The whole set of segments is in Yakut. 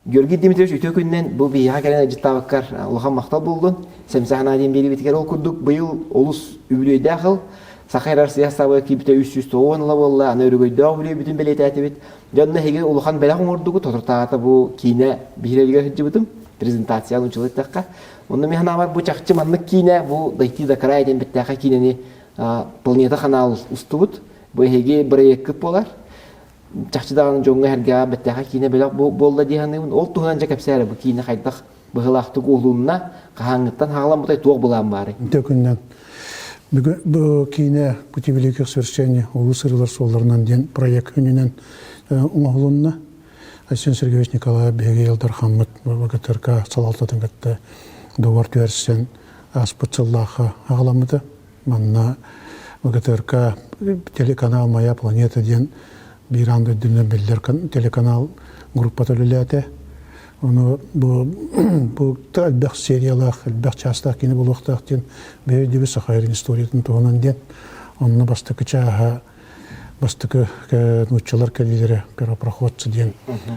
Георгий Дмитриевич, үтүө күнүнэн бу биһиэхэ кэлэн ыалдьыттаабыккар улахан махтал буоллун. Сэмсэ санаа диэн биэриибитигэр ол курдук быйыл олус үбүлүөйдээх сыл. Саха Россия сабы киирбитэ 390 ыла буолла. Аны өрөгөйдөөх үбүлүөйбүтүн бэлиэтээтибит. Дьонно эһиги улахан бэлэх оҥордугут. Соторутааҕыта бу киинэ биһирэбилигэр сылдьыбытым. Презентация учул эттэххэ. Онно мин санаабар бу чахчы маннык киинэ, бу «Дойти до края» диэн бэттээхэй киинэни Планета ханаал устубут. Бу эһиги бырайыаккыт буолар. Чахчы даҕаны дьоҥҥо-сэргэҕэ бэттээхэй киинэ бэлэх буолла дии саныыбын. Ол туһунан дьэ кэпсээ эрэ, бу киинэ хайдах быһыылаахтык уһулунна, хаһааҥҥыттан хаҕаламмытай, туох былаан баарый? Үтүө күнүнэн. Бүгүн бу киинэ «Пути великих свершений» улуу сырыылар суолларынан диэн проект күнүнэн оҥоһулунна. Айсен Сергеевич Николаев биһиги Ил Дархаммыт ВГТРК салалтатын кытта договор түһэрсэн ааспыт сыллаахха аҕаламмыта. Манна ВГТРК телеканал «Моя планета» диэн биир аан дойдунан биллэр телеканал группата үлэлээтэ. Ону бу, бу элбэх сериялаах, элбэх чаастаах кини буолуохтаах диэн бэйдиби Саха сирин историятын туһунан диэн. Онно бастакы чааһа бастакы нууччалар кэлиилэрэ первопроходцы диэн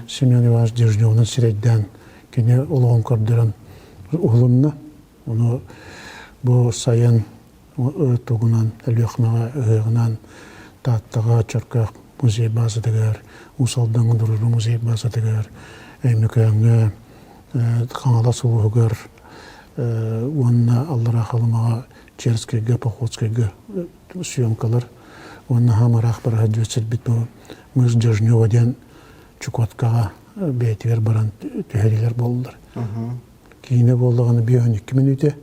Семен Иванович Дежневынан сирэйдээн кини олоҕун көрдөрөн уһулунна. Ону бу сайын тугунан Өлүөхүмэҕэ ыһыаҕынан Тааттаҕа Чөркөөх музей базатыгар, Уус Алдаҥҥа Дружба музей базатыгар, Өймөкөөҥҥө, Хаҥалас улууһугар уонна Аллараа Халымаҕа Черскэйгэ, Походскайга съемкалар уонна хаамыраах бараһа сирбит бу мыс Дежнева диэн Чукоткаҕа бэйэтигэр баран түһэриилэр буоллулар. Киинэ буоллаҕына 52 мүнүүтэ.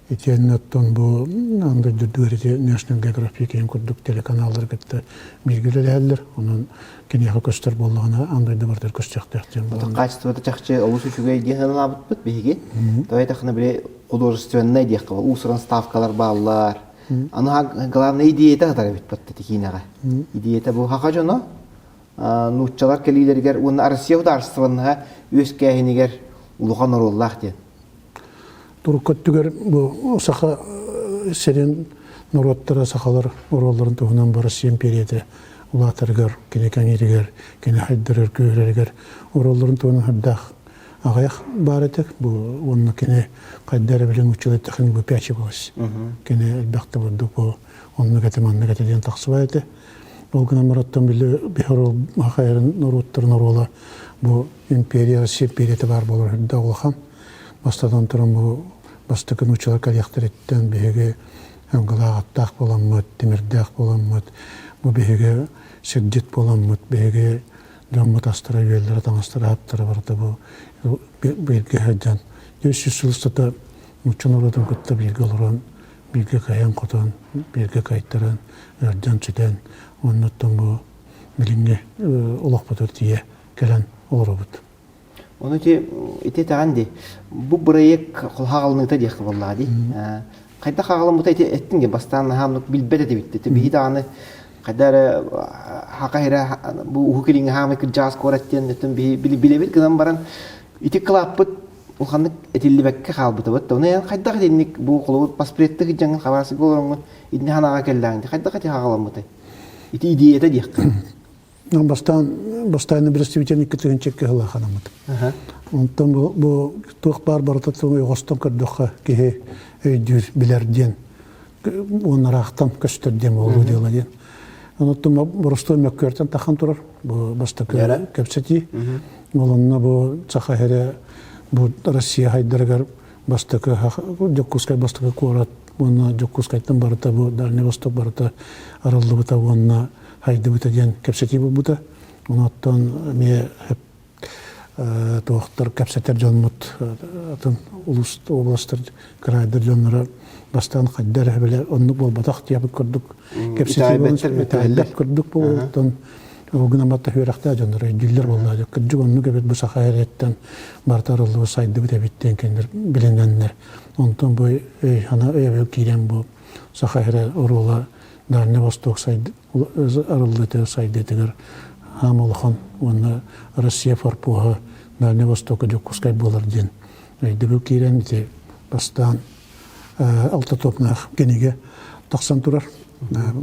Итиэннэ оттон бу аан дойду үрдүгэр ити National Geographic диэн курдук телеканаллары кытта бииргэ үлэлэһэллэр. Онон киниэхэ көстөр буоллаҕына аан дойду барытыгар көстүөхтээх диэн буолла. Качествота чахчы олус үчүгэй диэн сыаналаабыппыт биһиги. Тоҕо диэтэххинэ били художественнай диэххэ уус-уран ставкалар бааллар. Аны главное идеята сытар эбит батта киинэҕэ. Идеята бу хаха дьоно нууччалар кэлиилэригэр уонна Россия судаарыстыбаннаһа үөскээһинигэр улахан оруоллаах диэн. Турукка өттүгэр бу саха сирин норуоттара сахалар оруолларын туһунан бу Россия империята улаатарыгар, кини кэҥииригэр, кини хайдарыгар, күүһүрэригэр оруолларын туһунан хардаах аҕыйах баар этэ. Бу уонна кини хайда эрэ билин училиттахын выпячивалась. Кини элбэхтэ бурдук бу оннук этэ, маннык этэ диэн тахсыбат этэ. Ол гынан бараттан били биһи хайарын норуоттарын оруола бу империя, Россия империята баар буолар үрдэ улахан. Бастатан туран бу бастакы нууччалар кэлиэхтэриттэн биһиги ылгылаах аттаах буоламмыт, тимирдээх буоламмыт, бу биһиги сирдьит буоламмыт, биһиги дьоммут астара, үөллэрэ, таҥастара, аһаптара барыта бу бииргэ сылдьан 300 сыл устата нуучча норуотун кытта бииргэ олорон бииргэ кыайан-хотон, бииргэ кыайтаран, ыалдьан-сүтэн, оннуттан бу билиҥҥи олохпутугар тиийэ кэлэн олоробут. Ону ити ити этэҕин дии. Бу бырайыак хаҕалыныыта диэххэ буоллаҕа дии. Хайдах хаҕаламмыта ити эттиҥ дии бастаан наһаа билбэт этибит. Ити биһи даҕаны хайда эрэ хака эрэ бу уһук илиҥҥи хаамай кырдьаҕас куорат диэн өттүн биһи билэбит гынан баран ити кылааппыт улаханнык этиллибэккэ хаалбытыбыт. Ону эн хайдах итинник бу холобур паспорттык дьаҥын хабаасыга олороҥҥун итини ханаҕа кэллээҥ хайдах ити хаҕаламмытай? Ити идеята диэххэ. Бастаан бастаан представитель кытыгынчыкка сылааханаммыт. Онтон бу, бу туох баар барыта оҕостон көрдөххө киһи өйдүүр, билэр диэн уоннараахтан көстөр диэн буолуу дьыала диэн. Онуттан боростуой мөккүөртэн тахан турар бу бастакы кэпсэтии. Ол онно бу Саха сирэ бу Россия хайдарыгар бастакы Дьокуускай бастакы куорат уонна Дьокуускайтан барыта бу Дальний Восток барыта арыллыбыта уонна хайдыбыта диэн кэпсэтии буолбута. Онуттан эмиэ туохтар кэпсэтэр дьоммут атын улуус областар кыраайдар дьонноро бастаан хайда эрэ бile оннук буолбатах диэбит курдук кэпсэтии курдук буолуоттан ол гынан батта үөрэхтээх дьоннор өйдүүллэр буоллаа кырдьык оннук эбит бу саха эрэттэн барыта арыллыбыт сайдыбыт эбит диэн кинилэр билинэннэр онтон бу өй хана өйөбүл киирэн бу саха эрэ оруола Дальний Восток арыллыытыгар сайдыытыгар хаам улахан уонна Россия форпоһа Дальний Востокка Дьокуускай буолар диэн өйдөбүл киирэн ити бастаан алта топнаах кинигэ тахсан турар.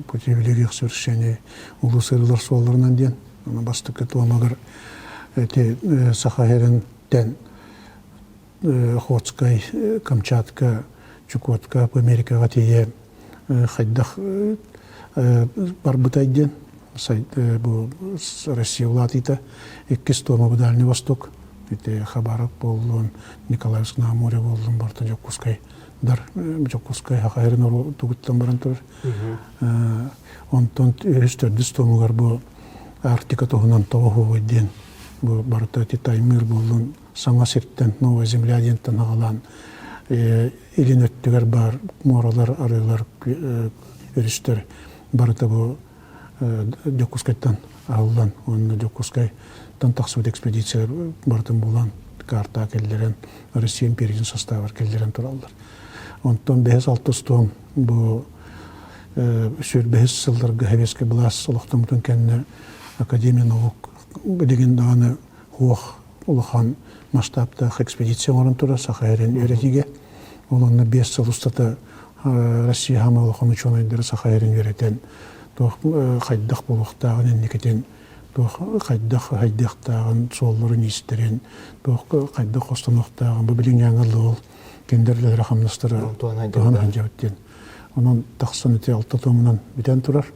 Пути великих свершений улуу сырыылар суолларынан диэн. Бастакы туомагар Эти Саха сиринтэн Охотскай, Камчатка, Чукотка, Америкаҕа тиийэ хайдах барбытай диэн бу Россия улаатыыта иккис туома бу Дальний Восток ити Хабаров буоллун, Николаевск на море буоллун барыта Дьокуускай дар Дьокуускай Саха сирин тугуттан баран турар. Онтон үһүс төрдүс туомугар бу Арктика туһунан тоҕо уһугуй диэн бу барыта ити Таймыр буоллун саҥа сиртэн Новая Земля диэнтэн аҕалаан илин өттүгэр баар муоралар, арыылар, өрүстэр барыта бу Дьокуускайтан аһыллан уонна Дьокуускайтан тахсыбыт экспедициялар барытын булан картаҕа киллэрэн Россия империятын састаабар киллэрэн тураллар. Онтон бэһис алтыс туом бу сүүрбэһис сылларга сэбиэскэй былаас олохтоммутун кэннэ Академия наук билигин даҕаны уох улахан масштабтаах экспедиция оҥорон турар Саха сирин үөрэтиигэ. Ол онно 5 сыл устата Россия хаама улахан учуонайдары Саха сирин үөрэтэн туох хайдах буолуохтааҕын инникитин туох хайдах хайдыахтааҕын суолларын-иистэрин туох хайдах хостонуохтааҕын бу билиҥҥээҥи ол кинилэр үлэлэрэ хамнастара туһан сылдьабыт диэн. Онон тахсан ити алта томунан бүтэн турар.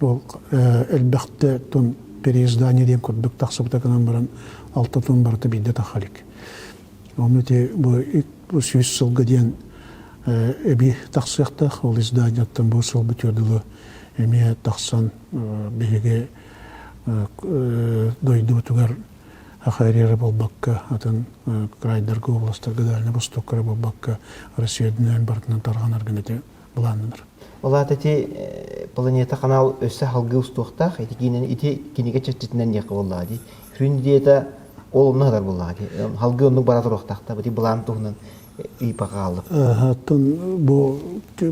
Ол элбэхтэ тон переиздание диэн курдук тахсыбыта гынан баран алта тон барыта биирдэ тахха илик. Ону ити бу 100 сылга диэн эбии тахсыахтаах. Ол изданияттан бу сыл бүтүөр дылы эмиэ тахсан биһиги дойдубутугар Ахайрера буолбакка, атын крайдарга, областарга, Дальний Востокка буолбакка, Россия үрдүнэн барытынан тарҕанар гына ити былааннанар. Ол аата ити планета канал өссө халгыы устуохтаах, ити киинэн ити кинигэ чэрчитинэн диэххэ буоллаҕа дии. Сүрүн идеята ол онно сытар буоллаҕа дии. Халгыы оннук бара туруохтаах да, ити былаан туһунан ыйпа хааллым. Оттон бу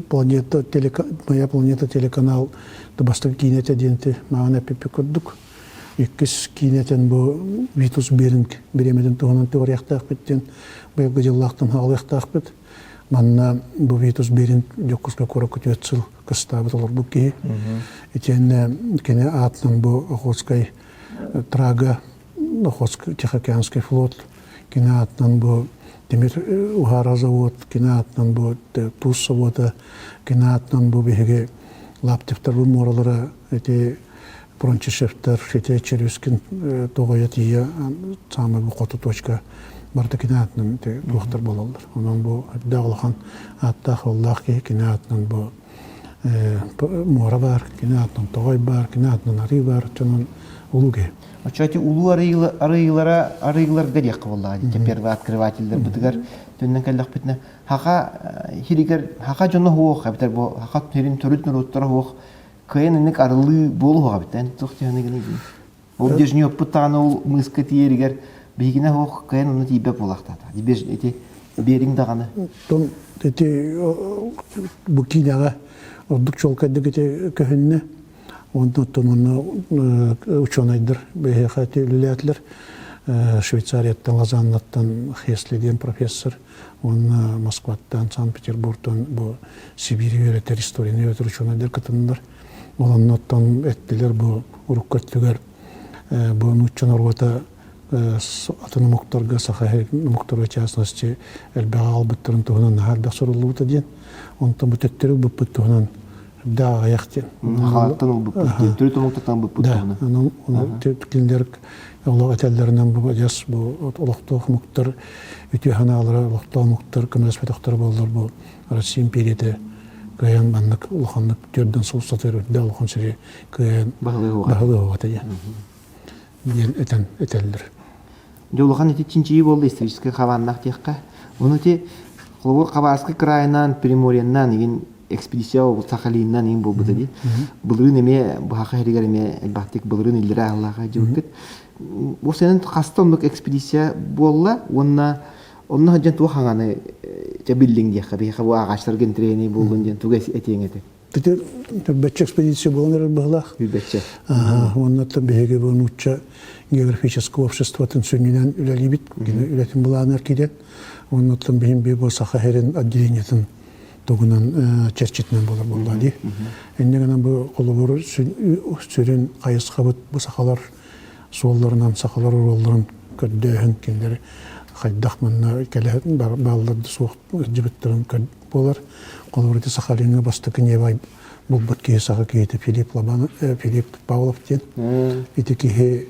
планета телека моя планета телеканал бастакы киинэтэ диэн маҕан эппиппит курдук Иккис киинэтин бу Витус Беринг бириэмэтин туһунан туоруйахтаахпыт диэн быйылгы дьыллаахтан хаалыахтаахпыт. Манна бу Витус Беринг Дьокуускай куоракка түөрт сыл кыстаабыт олорбут киһи. Итиэннэ кини аатынан бу Охотскай трага, Охотский Тихоокеанский флот, кини аатынан бу тимир уһаара завод, кини аатынан бу туус завода, кини аатынан бу биһиги Лаптевтар бу муоралара ити Прончишевтар, ити Челюскин тоҕойо тиийэ саамай бу хоту точка барыта кини аатынан туохтар буолаллар. Онон бу үрдээх улахан ааттаах уоллаах киһи кини аатынан бу муора баар, кини аатынан тоҕой баар, кини аатынан арыы баар, оччонон улуу киһи. Оччо ити улуу арыылара арыыларга диэххэ буоллаҕа дии первооткрывателлэр бытыгар төннөн кэллэхпитинэ хаха хиригэр хаха дьоно суох эбэтэр бу хаха сирин төрүт норуоттара суох кыайан инник арылыы буолуоҕа эбит эн туох түһэныгыный дии ол дежнёппут даҕаны ол мыыска тиийэригэр биһигинэ суох кыайан онно тиийбэт буолаахтаата ити биэриҥ даҕаны Тон ити бу киинэҕэ ордук чуолкайдык ити көһүннэ. Онтон онно учуонайдар биһиэхэ ити үлэлээтилэр. Швейцарияттан Лозаннаттан Хесли диэн профессор уонна Москваттан, Санкт-Петербургтан бу Сибиири үөрэтэр, историяны үөрэтэр учуонайдар кытыннылар. Ол оннуттан эттилэр бу урукку өттүгэр бу нуучча норуота атын омуктарга, саха омуктарга частности элбэҕи аҕалбыттарын туһунан наһаа элбэх суруллубута диэн. Онтон бу төттөрү ылбыппыт туһунан да аҕыйах диэн. Халаттан ылбыппыт диэн, төрүт омуктартан ылбыппыт туһунан. Онон кинилэр олох этэллэринэн бу адьас бу олохтоох омуктар үтүө санаалара олохтоох омуктар көмөлөспөтөхтөрө буоллар бу Россия империята кыайан маннык улаханнык төрдөн сыл сатыыр үрдэ улахан сири кыайан баһылыа диэн диэн этэн этэллэр. Дьэ улахан ити чинчийии буолла историческай хабааннаах диэххэ. Ону ити холобур Хабаровскай кыраайынан, Приморьеннаан игин экспедиция Сахалинынан игин буолбута дии. Былырыын эмиэ Баһаха иһигэр эмиэ элбэхтик былырыын иллэрэ аһыллаах дьыбыккыт. Бу сенен хаста оннук экспедиция буолла уонна онно сылдьан туох хаҥаны чэ биллиҥ диэххэ биһиэхэ бу ааҕааччыларга интэриэһинэй буоллун диэн тугу этиэҥ этэ? Ити Түрбэччэ экспедиция буолан эрэр быһылаах. Түрбэччэ. Уонна биһиги бу нуучча географическай обществотын сүнньүнэн үлэлиибит. Кини үлэтин былааныгар киирэн. Уонна биһим би бу Саха сирин отделениетын тугунан чэрчитинэн буолар буолла дии. Инньэ гынан бу холобур сүрүн хайысхабыт бу сахалар. суолларынан сахалар оруолларын көрдөөһүн кинилэри хайдах манна кэлэ бааллар да суох сылдьыбыттарын буолар. Холобур, ити Сахалиҥҥа бастакы ньиэбай булбут киһи саха киһитэ Филипп Лобанов, Филипп Павлов диэн. Ити киһи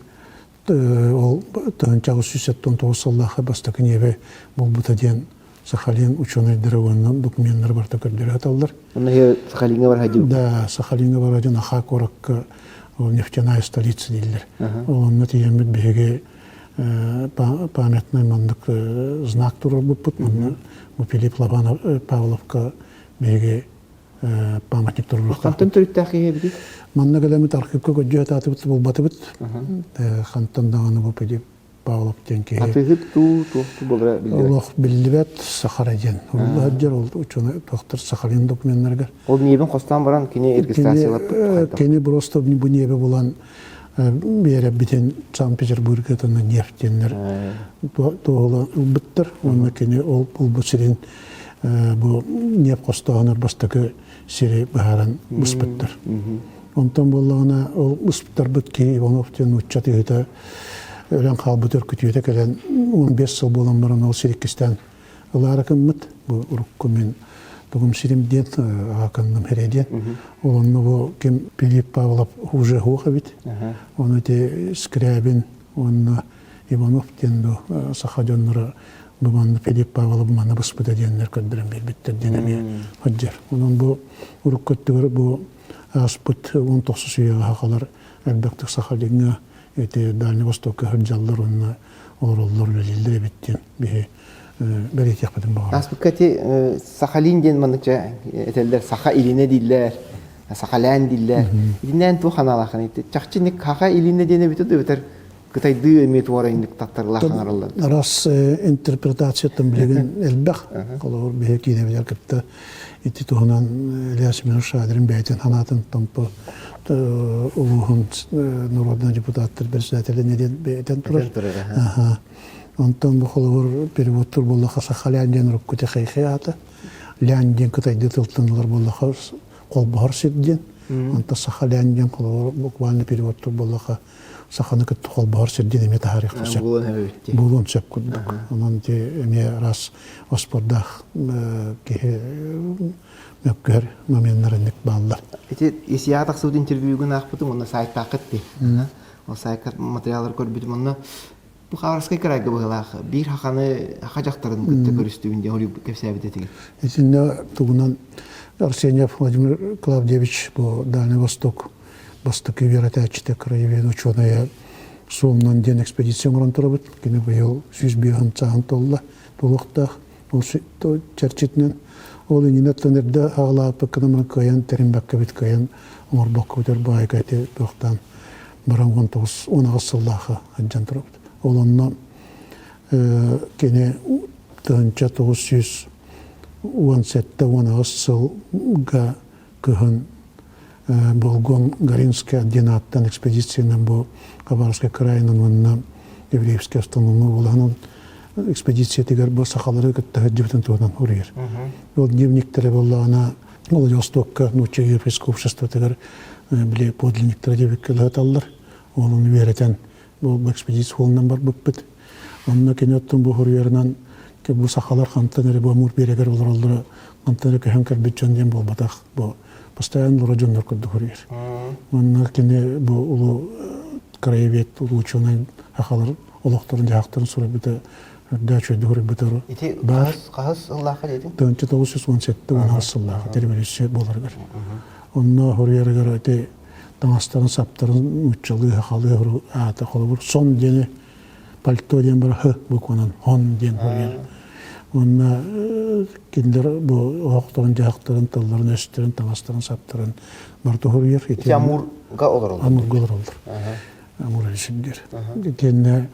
ол 1879 сыллаахха бастакы ньиэби булбута диэн Сахалин учуонайдара уонна докуменнары барыта көрдөрө саталлар. Онно Сахалиҥҥа барар Да, Сахалиҥҥа барар дьон Аха куоракка ол нефтяная столица дииллэр. Ол онно тиийэммит биһиги памятный маннык знак туруорбуппут. Манна бу Филипп Лобанов Павловка биһиги памятник туруоруохтаахпыт. Хантан төрүттээх киһи эбитий? Манна кэлэммит архивка көрдүү сатаатыбыт булбатыбыт. Хантан даҕаны бу Филипп Павлов диэн киһи. Атыыһыт дуу, туох дуу буолара биллибэт. Олох биллибэт Сахара диэн. Урулла сылдьар ол учуонай туохтар Сахалин докуменнарыгар. Ол ньиэбин хостоон баран кини регистрациялаппыт. Кини просто бу ньиэби булан биэрэбитин Санкт-Петербурга тана нефть диэннэр туоһула ылбыттар. Уонна кини ол булбут сирин бу нефть хостооһунар бастакы сири быһааран быспыттар. Онтон буоллаҕына ол быспыттарбыт киһи Иванов диэн нуучча тыһыта өлөн хаалбыт өркүтүөтэ кэлэн 15 сыл буолан баран ол сир иккистээн ылаары гыммыт. Бу урукку мин тугум сирим диэн ааканным хире диэн. Ол онно бу ким Филипп Павлов уже суох эбит. Ону ити Скрябин уонна Иванов диэн бу саха дьонноро бу манна Филипп Павлов манна быспыта диэннэр көрдөрөн биэрбиттэр диэн эмиэ сылдьар. Онон бу урукку өттүгэр бу ааспыт 19 үйэҕэ сахалар элбэхтик Сахалиҥҥа ити Дальний Востокка сылдьаллар уонна олороллор үлэлииллэр эбит диэн биһи бэлиэтиэхпитин баҕарабыт. Ааспыкка ити Сахалин диэн манныкча этэллэр, Саха илинэ дииллэр, Сахалян дииллэр. Итиннээн туох аналаахын чахчы Саха илинэ диэн эбитэ эбэтэр кытайдыы эмиэ туора инник таттарылаах хаҥараллар. Араас интерпретацияттан билигин элбэх. Холобур, биһи киинэбитигэр кытта ити туһунан Илья Семенович Шадрин бэйэтин санаатын Томпо улууһун народнай депутаттар председателин диэн бэйэтин турар. Онтон бу холобур переводтур буоллаха Сахалян диэн урукку Тэхэйхэ аата. Лян диэн кытайдыы тылтан ылар буоллаха холбоһор сир диэн. Онтон Сахалян диэн холобур буквально переводтур буоллаха саханы кытта холбоһор сирдиин эмиэ таһаарыахха сөп. Буолуон сөп курдук. Онон ити эмиэ араас оспордаах киһи мөккүһэр моменнар инник бааллар. Ити ИСИА тахсыбыт интервьюгун аахпытым уонна сайтааххыт дии. Ол сайтка материаллары көрбүтүм онно бу Хабаровскай кыраайга быһыылаах биир хаханы хаха дьахтарын кытта көрүстүбүн диэн кэпсээбит этигит. Итиннэ тугунан Арсеньев Владимир Клавдевич бу Дальний Восток бастакы үөрэтээччитэ краевед учуонайа Суомнан диэн экспедиция оҥорон турабыт. Кини быйыл 105 сааһын туолла, туолуохтаах. Ол чэрчитинэн ол иннинэ эрдэ аҕалааппыккына кыайан тэринбэккэбит, кыайан оҥорбоккобут өр баайга ити туохтаан баран 19 18 сыллаахы сылдьан турабыт. Ол онно кини 1917-18 сылга кыһын Болгон Горинская диэн ааттан экспедициянан бу Хабаровскай кыраайынан уонна Еврейскэй автономнай уолаһынан экспедициятыгар бу сахалары кытта сылдьыбытын туһунан суруйар. Ол дневниктэрэ буоллаҕына Владивостокка нуучча европейскай обществотыгар били подлинниктара диэбиккэ ыһыталлар. Ол ону үөрэтэн бу экспедиция суолунан барбыппыт. Онно кини оттон бу суруйарынан бу сахалар хантан эрэ бу Амур биэрэгэр олороллоро хантан эрэ көһөн кэлбит дьон диэн буолбатах. Бу постоянно олорор дьоннор курдук суруйар. Онно кини бу улуу краевед, улуу учуонай сахалар олохторун-дьаһахтарын суруйбута үрдээ үчүгэйдик суруйбута Ити баар. Хаһыс сыллаахха диэтиҥ? 1917 сыллаахха революция буоларыгар. Онно суруйарыгар ити таҥастарын саптарын нууччалыы сахалыы аата холобур сон диэни пальто диэн бар х букванан хон диэн суруйар. Уонна кинилэр бу оһохторун дьаһахтарын тылларын өстөрүн таҥастарын саптарын барыта суруйар. Ити Амурга олороллор. Амурга олороллор. Амур сирдэр. Итиэннэ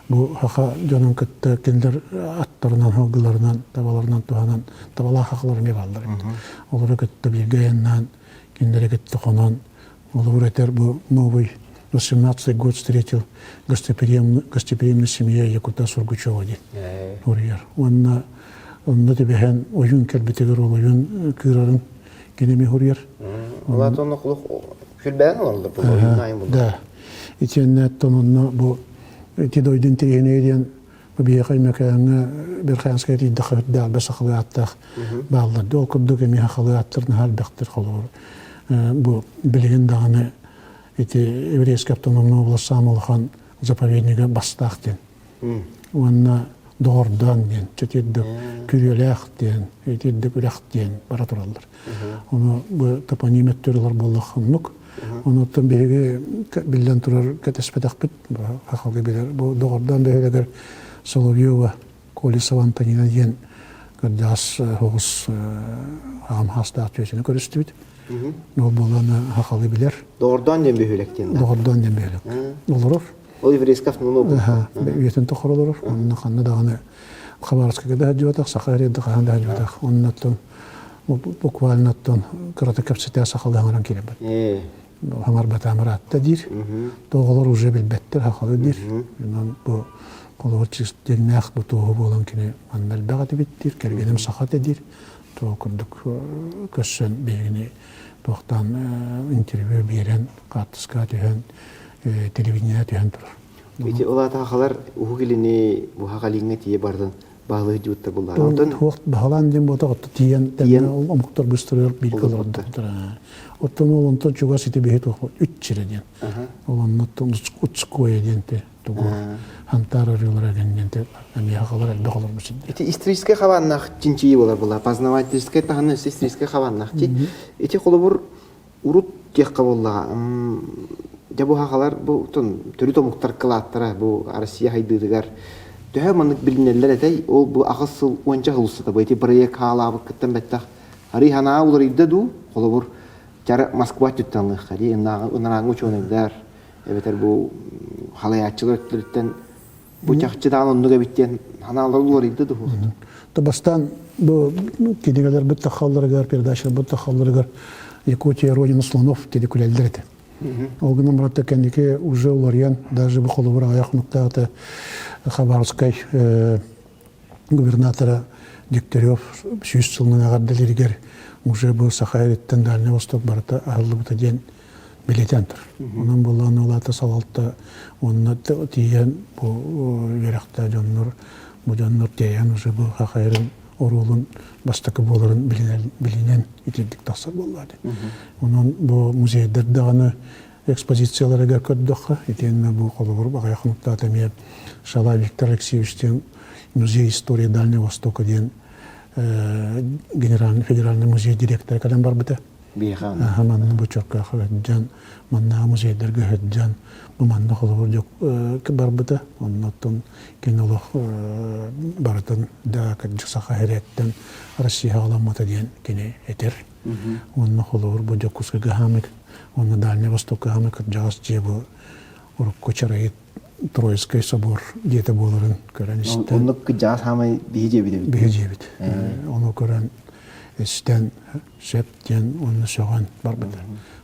бу саха дьонун кытта кинилэр аттарынан, сылгыларынан, табаларынан туһанан табалаах сахалар эмиэ бааллар эбит. Олору кытта бииргэ айаннаан кинилэри кытта хонон Холобур этэр бу новый 18 год встретил гостеприимный, гостеприимная семья Якута Сургучева диэн суруйар. Уонна онно түбэһэн ойуун кэлбитигэр ол ойуун кыырарын кини эмиэ суруйар. Улаат онно кулух күлбээн олороллор бу ойуун айын булла. Да. Итиэннэ оттон онно бу ити дойду интэриэһинэйэ диэн бу биһиэхэ Өймөкөөҥҥө Верхоянскай тиийдэххэ үрдээх элбэх сахалыы ааттаах бааллар. Ол курдук эмиэ сахалыы ааттар наһаа элбэхтэр холобур. Бу билигин даҕаны ити Еврейскэй автономнай область саамай улахан заповеднига Бастаах диэн. Уонна Доҕордоон диэн, чөтүрдүк Күрүөлээх диэн, итирдик Үрэх диэн бара тураллар. Ону бу топоним өттүрүлэр буоллах оннук. Онуттан биһиги биллэн турар кэтэспэтэхпит хахалга билэр. Бу Доҕордоон бөһүөлэгэр Соловьева Колесова Антонина диэн кырдьаҕас оҕус аҕам хаастаах түөсүнү көрүстүбүт. Ол буолан хахалы билэр. Доҕордоон диэн бөһүөлэк диэн. Доҕордоон диэн бөһүөлэк. Олорор. Ол еврейскэй автономный область. Үйэтин тухары олорор. Онно ханна даҕаны Хабаровскайга да сылдьыбатах, Саха сиригэр да хаһан да сылдьыбатах. Оннуттан буквально оттон кыратык кэпсэтэ сахалыы хаҥаран киирэрбит. Хаҥарбатаам ыраатта диир. Оҕолор уже билбэттэр сахалыы диир. Онон бу холобур дьиҥнээх бу туоһу буолан кини манна элбэх этибит диир, кэргэним саха этэ диир. Туох курдук көрсөн биһигини туохтаан интервью биэрэн, хаартыскаҕа түһэн, телевидениеҕэ түһэн турар. Ити ол аата сахалар Уһук Илини бу Сахалиҥҥа тиийэ бардын баһылыы сылдьыбыттар буоллаҕына. Онтон Туох баһылаан диэн буотах отто тиийэн тэннэ ол омуктар быстарыгар бииргэ олордохтор. Оттон ол онтон чугас ити биһи туох үт сирэ диэн. Ол оннуттан Уцкоя диэн те тугу хантаар арыылара диэн те эмиэ сахалар элбэх олорбут сирдэр. Ити историческай хабааннаах чинчийии буолар буолла. Познавательскай таһынан өссө историческай хабааннаах. Ити холобур Урут диэххэ буоллаҕа, дьэ бу сахалар бу төрүт омуктар кылааттара бу Россия хайдыытыгар төһө маннык билинэллэр этэй? Ол бу аҕыс сыл уонча сыл устата бу ити проект хаалаабыккыттан бэттэх арый санаа уларыйда дуу? Холобур, чара Москва өттүттэн ылыахха дии, ынарааҥҥы учуонайдар эбэтэр бу халайааччылар өттүлэриттэн Бу чахчы даҕаны оннук эбит диэн санаалар уларыйда дуо? Бастаан бу кинигэлэрбит тахалларыгар, передачаларбыт тахалларыгар Якутия родина слонов диэри күлэллэр этэ. Ол гынан баран кэнники уже уларыйан, даже бу холобур аҕыйах хонуктааҕыта Хабаровскай губернатора Дегтярев 100 сылынан эҕэрдэлэригэр уже бу Саха сириттэн Дальний Восток барыта аһыллыбыта диэн бэлиэтээн турар. Онон буоллаҕына ол аата салалта уонна тиийэн бу үөрэхтээх дьоннор бу дьоннор тиэйэн уже бу хахайрын оруолун бастакы буоларын билинэн итирдик тахсар буоллаа дии. Онон бу музейдар даҕаны экспозицияларыгар көрдөххө, итиэннэ бу холобур аҕыйах хонуктаата эмиэ Шалай Виктор Алексеевич диэн музей истории Дальнего Востока диэн генеральный федеральный музей директора кэлэн барбыта. Биһиэхэ манна бу Чөркөөххө сылдьан, маннааҕы музейдарга сылдьан, бу манна холобур барбыта. Оннуттан кини олох барытын да кырдьык саха сириттэн Россияҕа аламмыта диэн кини этэр. Уонна холобур бу Дьокуускайга хаамык, уонна Дальний Востокка хаамык кырдьаҕас дьиэ бу урукку Чарайыт Троицкай собор дьиэтэ буоларын көрөн истэн. Оннук кырдьаҕас хаамай биһи дьиэбит эбит. Биһи дьиэбит. Ону көрөн истэн сөп диэн уонна сөҕөн барбыта.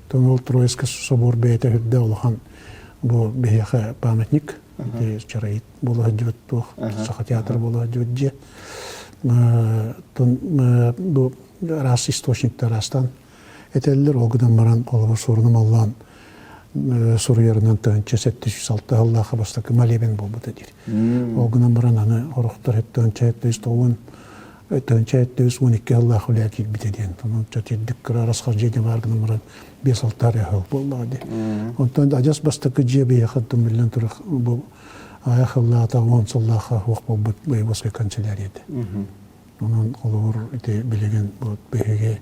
Оттон ол Троицкай собор бэйэтэ үрдэ улахан бу биһиэхэ памятник Чарайыт буола сылдьыбыт туох Саха театра буола сылдьыбыт дьиэ. Оттон бу араас источниктар араастаан этэллэр. Ол гынан баран холобур суоруна маллаан суруйарынан 1706 сыллаахха бастакы молебен буолбута диир. Ол гынан баран аны орохтор 1790 1712 сыллаах үлэ киирбитэ диэн. Онон чэтирдик кыра арасхар дьиэни баар гынан баран биэс-алта эрэ сыл буоллаҕа дии. Онтон адьас бастакы дьиэ биһиэхэ биллэн турар бу аҕыйах сыллааҕыта 10 сыллаахха суох буолбут воеводскай канцелярия этэ. Онон холобур ити билигин бу биһиги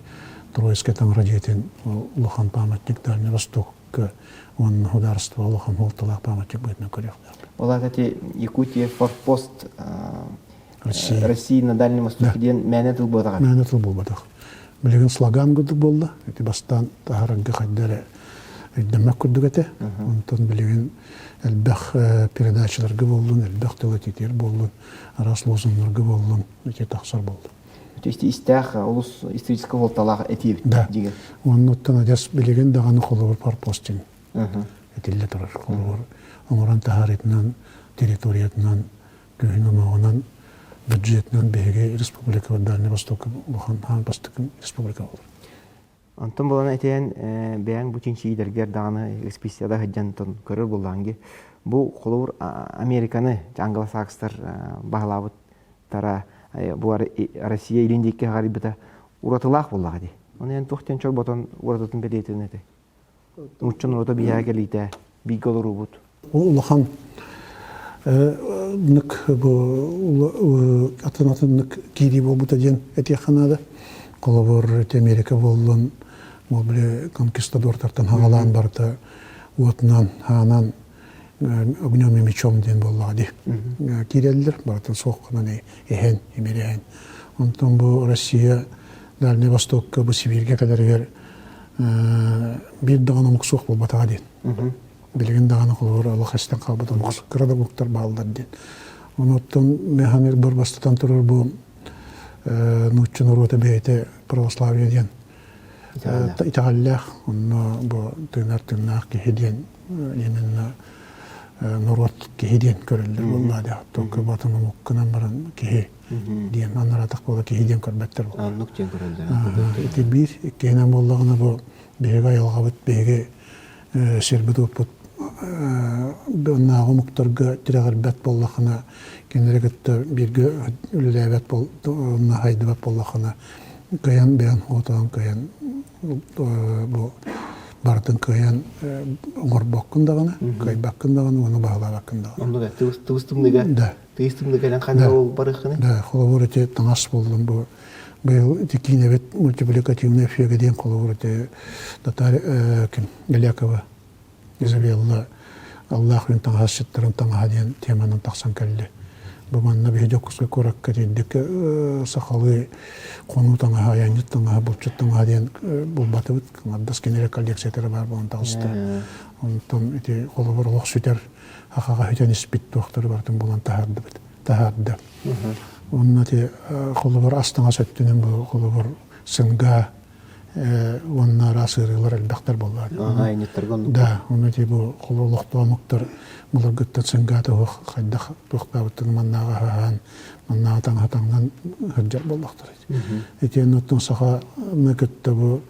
Троицкай таҥара дьиэтин улахан памятник Дальний Востокка уонна судаарыстыба улахан суолталаах памятник быһыытынан көрүөхтээхпит. Ол аата ити Якутия форпост России. России на Дальнем Востоке диэн мээнэ тыл буолбатах. Мээнэ тыл буолбатах. Билигин слоган курдук буолла. Ити бастаан таһаарарга хайда эрэ өйдөммөт курдук этэ. Онтон билигин элбэх передачаларга буоллун, элбэх тыл этитиэр буоллун, араас лозуннарга буоллун, ити тахсар буолла. То есть истээх олус историческай суолталаах этиэбит Да. Оннуттан адьас билигин даҕаны холобур форпостинг этиллэ турар. Холобур оҥорон таһаарыытынан, территориятынан Күһүн онуоҕунан бюджетынан биһиги республика Дальний Востокка улахан аан бастакы республика буолар. Онтон буолан этиэн бэйэҥ бу чинчийиилэргэр даҕаны экспедицияда сылдьан көрөр буоллаҕыҥ Бу холобур Американы англосакстар баһылаабыттара бу Россия илин диэки хаҕарыйбыта уратылаах буоллаҕа дии. Ону эн туох диэн чорботон уратытын бэлиэтин этэй? Нуучча норуота биһиэхэ кэлиитэ, бииргэ олоруубут. Улахан нык бу атын атыннык киирии буолбута диэн этиэххэ наада. Холобур, Америка буоллун, ол били конкистадортартан хаҕалаан барыта уотунан, хаанан огнем и мечом диэн буоллаҕа дии. Киирэллэр, барытын суоххунан иһэн, имирээн. Онтон бу Россия Дальнай Востокка, бу Сибииргэ кэлэригэр биир даҕаны омук суох буолбатаҕа диэн. Билигин даҕаны холобур олох эстэн хаалбыт омук кыра да омуктар бааллар диэн. Онуттан механизм бар бастатан турар бу нуучча норуота бэйэтэ православие диэн итэҕэллээх, онно бу тыынар тыыннаах киһи диэн именно норуот киһи диэн көрөллөр буоллаа дии. Только батын омуккунан баран киһи диэн анаратах буола киһи диэн көрбөттөр буолла. Оннук диэн көрөллөр. Ити биир, иккиһинэн буоллаҕына бу биһиги айылҕабыт, биһиги сирбит-уоппут оннооҕу омуктарга тирэҕирбэт буоллаххына, кинилэри кытта бииргэ үлэлээбэт онно хайдыбат буоллаххына, кыайан бэйэн хотоон кыайан бу барытын кыайан оҥорбоккун даҕаны, кыайбаккын даҕаны уонна баһылаабаккын даҕаны. Оннук тыбыс тыбыс тымныга Да. тыйыс тымныга кэлэн ханна ол барыаххыный? Да, холобур ити таҥас буоллун бу быйыл ити киинэбит мультипликативный эффегэ диэн холобур ити Наталья ким Голякова Изабелла Аллаах күн таҥаһасчыттарын таҥаһа диэн теманан тахсан кэллэ. Бу манна биһи Дьокуускай куоракка тиийдик сахалыы хонуу таҥаһа, айанньыт таҥаһа, булчут таҥаһа диэн булбатыбыт. Аҥардас кинилэр коллекциятара баар буолан таҕыста. Онтон ити холобур олох сүтэр хахаҕа сүтэн испит туохтары барытын булан таһаардыбыт. Таһаарда. Онно ити холобур ас таҥас өттүнэн бу холобур сынга уонна араас ыарыылар элбэхтэр буоллар. Да, ону ити бу олохтоомуктар былыргыттан сынгаата уох хайдах туохтаабыттан маннааҕы аһаан, маннааҕы таҥаһа таҥнан сылдьар буоллахтар. Итиэннэ оттон саханы кытта бу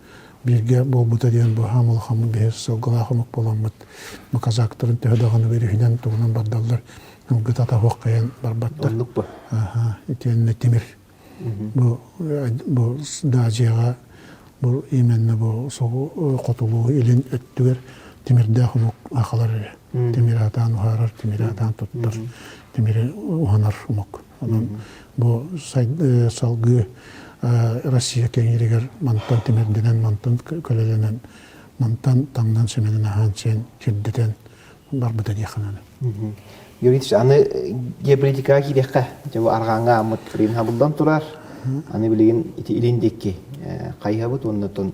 бииргэ буолбута диэн бу хаам улахаммыт биһи сылгылаах омук буоламмыт бу казактарын төһө даҕаны өрүһүнэн тугунан бардаллар ылгыта таһуох кайан барбаттар. Оннук бу. Итиэннэ тимир Бу бу Дазияҕа бу именно бу хотулуу илин өттүгэр тимирдээх омук ахалар эрэ. Тимир атаан уһаарар, тимир атаан туттар, тимири уһанар омук. Онон бу салгыы Россия кэҥииригэр мантан тимирдэнэн, мантан көлөлөнөн, мантан таҥнан симэнэн аһаан сиэн сирдэтэн барбыта диэххэ наада. Юрий аны геополитикаҕа киириэххэ, дьэ бу арҕааҥҥа ааммыт Крым хабыллан турар. Аны билигин ити илин диэки хайыһабыт уонна оттон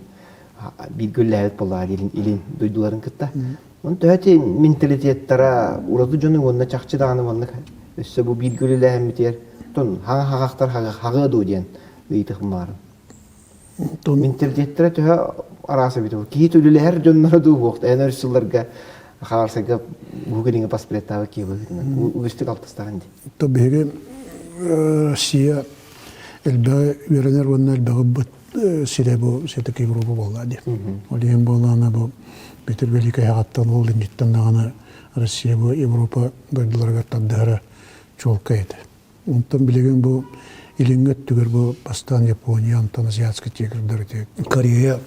бииргэ үлэлээбит буоллаҕа илин, илин дойдуларын кытта. Онон төһө ити менталитеттара ураты дьону уонна чахчы даҕаны маннык өссө бу бииргэ үлэлээһиммитигэр оттон хаҥа хаҕахтар хаҕыа дуу диэн ыйытыхым баарын. Менталитеттэрэ төһө араас эбит Киһи үлэлэһэр дьонноро дуу буохта эн өр сылларга Хаарсайга уһук илиҥҥэ паспорттаабыт киһи быһыытынан үгүстүк алтыстаҕын дии. То биһиги Россия элбэҕи үөрэнэр уонна элбэҕи быт сирэ бу все-таки Европа буолла дии. Ол иһин буоллаҕына бу Петр Великий аҕаттан ол инниттэн даҕаны Россия бу Европа дойдуларыгар тардыһара чуолкай этэ. Онтон билигин бу илиҥҥи өттүгэр бу бастаан Япония, онтон азиатскай тигрдар ити Корея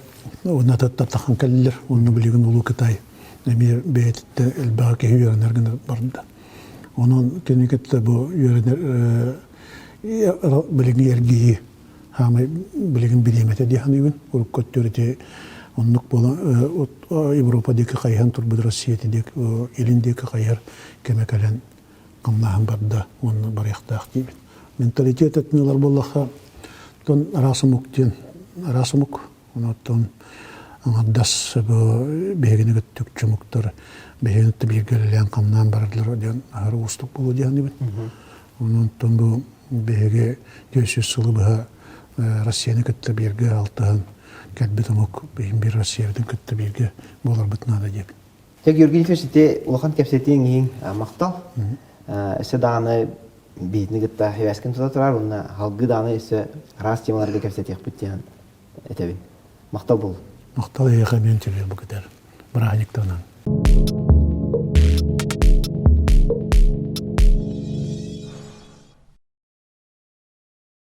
уонна таттан кэллилэр. Онно билигин Улуу Кытай эмиэ бэйэтиттэн элбэҕи киһи үөрэнэр гына барда. Онон кини кытта бу үөрэнэр билиҥҥи эргийии хаамай билигин бириэмэтэ дии саныыбын. Урукку өттүгэр ити оннук буолан Европа диэки хайыһан турбут Россия диэки илин диэки хайыһар кэмэ кэлэн хамнааһын барда уонна барыахтаах диибин. Менталитет өттүн ылар буоллахха, оттон араас омук диэн араас омук. Онуоттан аҥардас бу биһигини кытта үкчү омуктар биһигини кытта бииргэ үлэлээн хамнаан бараллар диэн аһары уустук буолуо дии саныыбын. Онон бу биһиги 400 сылы быһа Россияны кытта бииргэ алтыһан кэлбит омук биир Россиябытын кытта бииргэ буоларбыт наада диэбин. Дьэ, Георгий Ильич, ити улахан кэпсэтииҥ иһин махтал. Өссө даҕаны биһитини кытта сибээскин тута турар уонна салгыы даҕаны өссө араас темаларга кэпсэтиэхпит диэн этэбин. Махтал буолун. Махтал эйиэхэ мен тебе бу кытар. Бырааһынньыктанан.